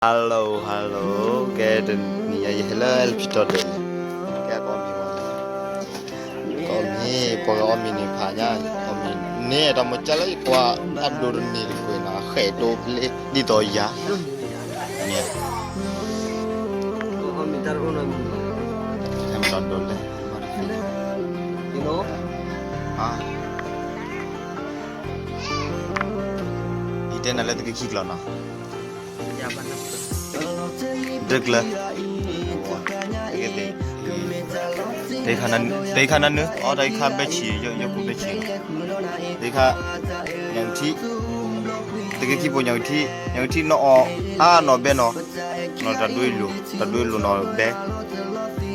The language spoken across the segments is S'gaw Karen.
Hello hello, ကဲတနံၤညါယဟဲလၢ L P တီၢ်ဒဲးလံ, ကဲကအီၣ်မ့ၤဝဲလံ, ကအီၣ်မ့ၤ ပှၤကအီၣ်မ့ၤန့ၣ်ဖးညါ, အီၣ်မ့ၤန့ၣ် တၢ်မ့ၢ်ကၢ်လၢယကွၢ်အဒိတန့ၢ်တကွဲးနီၤ ဃဲးတိဖျ့ဒ်သိးယၤ, မ့ၢ်, ဟဲမၤဒီးဒိးလဲၣ်, ယတဲနၤလၢသုကခံကျိာ်နီၤ. တကျၢၤ, တခါနၤနု, အီတၢ်အံၤခါဘဲဆံး, ယီၢ်ကူဘဲဆံးလီၤ, တခါ, ညၣ်ကထံၣ်, တက့ခံပိာ်ညၣ်ကထံၣ်, ညၣ်ကထံၣ်နီၢ်အီၣ်, အါနီၢ်ဘဲနီၤ, နီၢ်တၢ်ဒိလိၤ, တၢ်ဒိလိၤနီၢ်ဘဲ လၢပျံၤတီ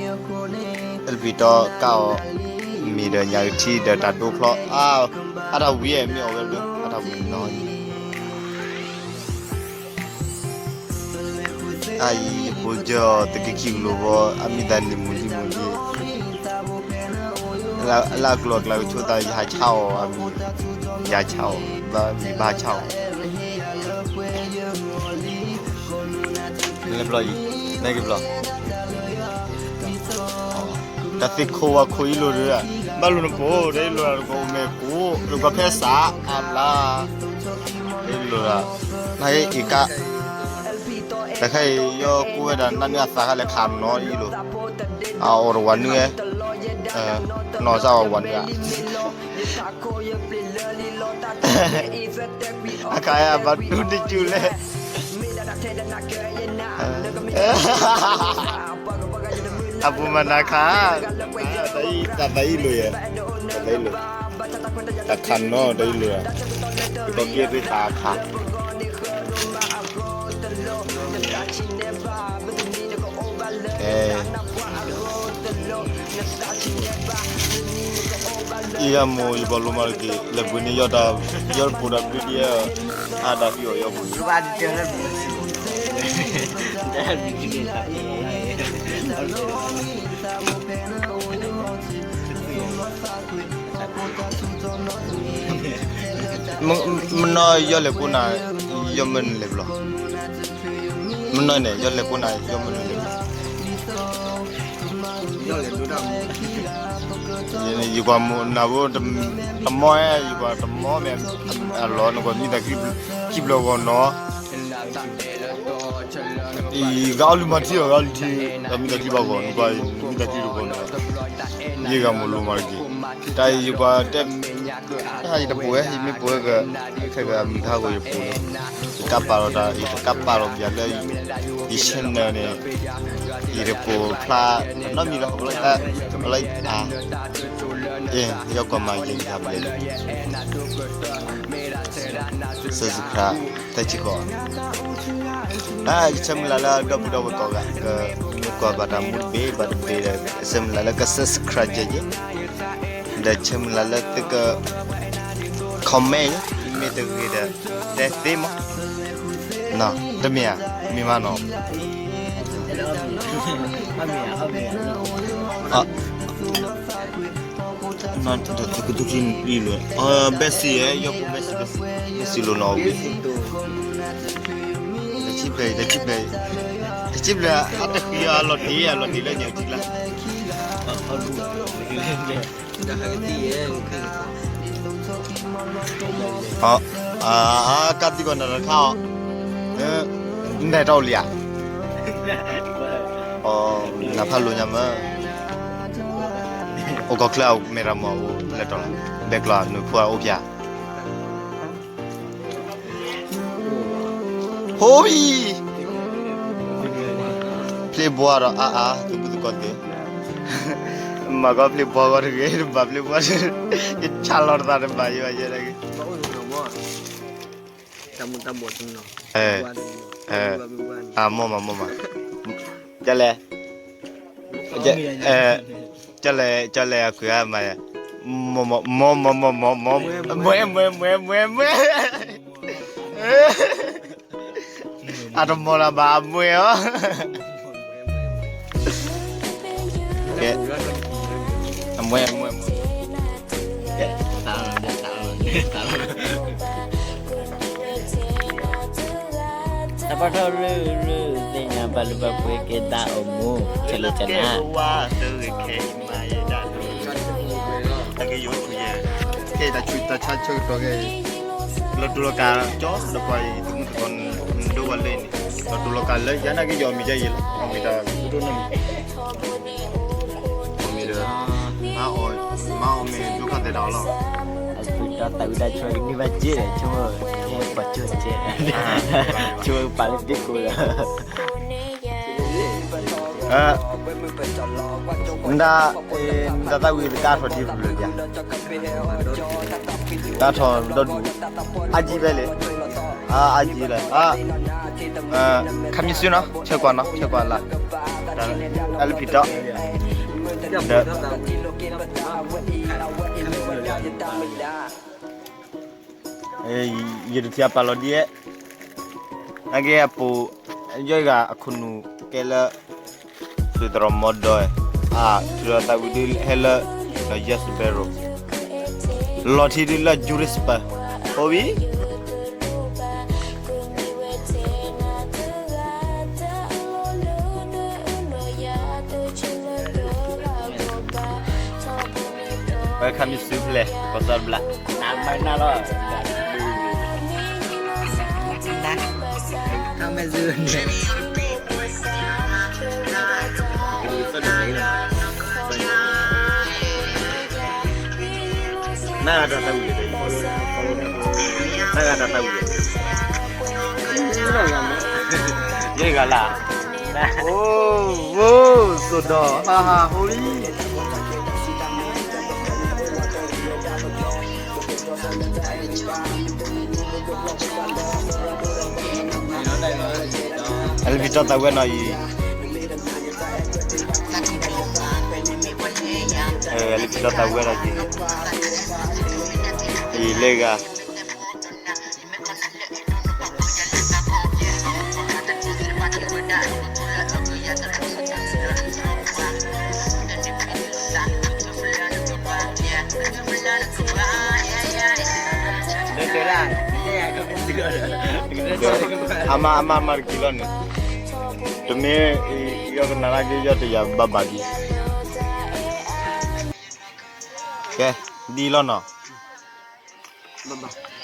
ကၢ်အီၤ, မ့ၢ်ဒီးညၣ်ကထံၣ်ဒီးတၢ်ဒိချီ, အါတၢ်ဝံၤမ့ၢ်အီၣ်ဝဲဘျီ အါတၢ်ဝံၤနီၤ, အအံၤယပိာ်ကၢၤအီၤ တက့ခံကလိာ်ဘီ, အမ့ၢ်သးလံၤမူၤလံၤမူၤလံၤ, လၢအကျိၤအကျဲကဆိသး ယဟးဆါအီၤအမံၤ, ယဟးဆါအီၤ, ဘၣ်မံၤဘၣ်ဟးဆါအီၤ လဲၤဘျီအံၤ, လဲၤက့ၤဘျီ, တၢ်သ့ၣ်ခိၣ်ဝါခိၣ်အံၤလိၤဒီး, ဘၣ်လိၤနပိာ် တအံၤလိၤဒီး နကအိၣ်မဲာ်ကိး နကဖဲစးအါဘျါ, တအံၤလိၤဒီး, နအံၤကါ, တခါအံၤ ယီၢ်ကူဝဲဒၣ် နနုၤအသးခါလဲၤခးနီၤအံၤလိၤ, အအိၣ်တဝၤနုၤ, နီၢ်စၢ်ဝဲဝၤနုၤဧါ အခါအံၤဘၣ်တူၢ်တစူၤလဲၣ်, အပူၤမၤနၤခါ, တၢ်သးအံၤလိၤယဲ, တၢ်သးအံၤလိၤ, တၢ်ခးနီၤတၢ်အံၤလိၤ, တကဲဖဲသးခး ယဂၤမိၢ် ယပှၤလိၤမၤတက့ၢ် လဲၤပှ့ၤန့ၢ်ယီၢ်တၢ်, ယီၢ်တပူၤဒီး ပျံၤဒ်အ, အါဒၣ်ဟံၣ်အီၤယီၢ်ပူၤ, မနီၢ်ယီၢ်လဲၤကိးနၤ, ယီၢ်မ့ၢ်နုာ်လဲၤဘျီ, မနီၢ်န့ၣ် ယီၢ်လဲၤကိးနၤ ယီၢ်မ့ၢ်နုာ်လဲၤဘျီ, ယကွၢ်မုၢ်နၤဖိ, တမီ, ယကွၢ်တမီမ့ၢ်, အလီၢ်နကွၢ်မံသးခံဘျီဂီၢ်နီၤ, ဂၤအီၣ်လုၢ်မၤထံအီၤ ဂၤအီၣ်လုၢ်ထံ, ဂၤမံသးခံဘျီဂီၢ် နကွၢ်မံသးခံတဂီၢ်နီၤ, ယဂၤမိၢ်လိၤမၤတက့ၢ်, တၢ်အံၤယကွၢ်တဲ, တၢ်ယတပိာ်ဝဲ ယမ့ၢ်ပိာ်ဝဲက, ခဲကမုၢ်ထါဂီၢ်ယပိာ်လၢ, ယကးပာ်လီၤတၢ် ယတကးပာ်လီၤပျးလၢ, ယ channel န့ၣ်, ယတပိာ်ဖျါ, နီတမံၤလီၤ, လၢ, လၢ, ယကွၢ်မၤယတၢ်ဘျဲၣ်လၢ, subscribe သၢဆံဃီ, ယဆၢမုၢ်လၢ်လၢဒီပုၢ်ဒီဝဲၢ်ကိးဂၤ ကမ့ၢ်ကွၢ်ဘၣ်တၢ်မူတဘ့ၣ်ဘၣ်တဘ့ၣ်ဒီး ဆၢမုၢ်လၢ်လၢက subscribe ယဲ, ဒီးဆၢမုၢ်လၢ်လၢသုက comment ယဲ, မ့ၢ်တဂ့ၤဒီး တဲသ့မး, တမ့ၢ်ဧါ, မ့ၢ်မးနီၤ ဘဲစံး, ယီၢ်ဖိဘဲစံး, ဘဲစံးလိၤနီၤဝံၤ, တဆံဘျဲၣ်, တဆံဘျဲၣ်, တဆံဘျဲၣ်, အတဃံအလီၤတ့ၢ်, အလီၤတ့ၢ်လၢညၣ်ထံကျါ, ကးသံကွၢ်နၤတခါအီၤ, နတဲတၢ်အိၣ်လံဧါ, နဖးလိာ်ညါမး, အိၣ်ကီၢ်ချၢအမဲာ်တၢ်မီၢ်အိၣ်လဲၤတီၢ်လီၤ, ဘဲကျီနုာ်ဖိအိၣ်ဖျါ ဟိဘံ, ဖျ့ဘှါဒီးအါအါ သုးဘူးသကိးသ့ၣ်, မၤကီဖျ့ဘှါဂီၢ်တဂ့ၤ, တဘၣ်ဖျ့ဘှါ, ယဆါလီၤတသးတဘၣ်ယဲဘၣ်ယဲဒၣ်ဂ့ၤ, အမိၢ်မး မိၢ်မး, ကလဲၤ ကလဲၤ, ကလဲၤအကွံာ်အါမး, မိၢ်မိၢ်မိၢ်မိၢ်မိၢ်မိၢ်, မွဲမွဲမွဲမွဲမွဲ, အတမီၢ်တၢ်ဘၣ်အမွဲအီၤ, ကဲ, အမွဲအမွဲမွဲ, ကဲ, တၢ်လီၤ, တၢ်လီၤ, တၢ်လီၤ တၢ်ဘၣ်ထီၣ်ရူၢ်ရူၢ်သ့ၣ်ညါ ဘၣ်လူၤဘၣ်ပှ့ၤက့ၤတၢ်အိၣ်မူ ခဲလၢာ်ကနၤ တၢ်ကယိၤထူယဲ ကဲတၢ်ဆူးတၢ်ဆါဆၢကတီၢ်ကဲ လီၤတူာ်လီၤကာ်ကၠီဒီးပှၤအံၤ သုးမုၢ်သကိးဒိဝဲလၢန့ၣ် လီၤတူာ်လီၤကာ်လၢယၤနာ်က့ ယီၤမံၤယဲယံၤလီၤ အမံၤတၢ်ဒိၣ်နီၢ်မံၤ မံၤဒီး မၤအီၣ်မ့ၢ်ဒိခါသဲးတၢ်အီၤလီၤ အသုးဒီးသးဝံၣ်တၢ်ဆိၣ်ဂ့ၤန့ၢ်ဘၣ်က့ၢ် ဆိၣ်ဟဲပှၤကၠိၣ်ကဲ ဆိၣ်ဟဲပာ်လၢတ့ၢ်ကိးဒီး နဒၣ် နတၢ်သးဝံၣ်တကါထီၣ်ဒ်ဘျုးဘၣ် တၢ်ထီၣ်ဒီဒူၣ် အါကံဖဲလဲၣ် အါကံလဲၣ် ခါမံၤစုနီၤ ဆဲးကွၢ်နီၤ ဆဲးကွၢ်လၢ အလၢဖံးတီ ဒီး ယတထံၣ်အပာ်လီၤဒ်အဲၣ် နာ်က့အပူၤ ယဲၢ်ဂၤအခိၣ်နူာ်ကဲလၢ သုးသရၣ်မီဒီး အထုးဒီးသးဝံၣ်ဒုးဟဲလၢ ဒီး Jasper လီၤထံဒုးလၢ Jasper အိၣ်ဝံၤ ဝဲခါမံၤစုဖျဲၣ် ကီၢ်စီဘျး နမၤနၤလီၤ နမ့ၢ်စုန့ၣ် နဂၤတၢ်သးဝံၣ် နဂၤတၢ်သးဝံၣ် ယဲၢ်ဂၤလၢ အိၣ် အိၣ် စိၢ်ဒီး ဟးဟး ဟိလံ အလၢဖံးတီသးဝဲနီၤအံၤ အလၢဖံးတီသးဝဲနီၤအံၤ အံၤလၢဂၤ အမါ အမါ မၤတက့ၤလီၤန့ၣ် တမ့ၢ် ယကနၣ်လၢက့ၤ ယတယာ်ဘၣ်ဘၣ်ဒံး ကဲ ဒ်လီၤနီၤ ဘၣ်ဘၣ်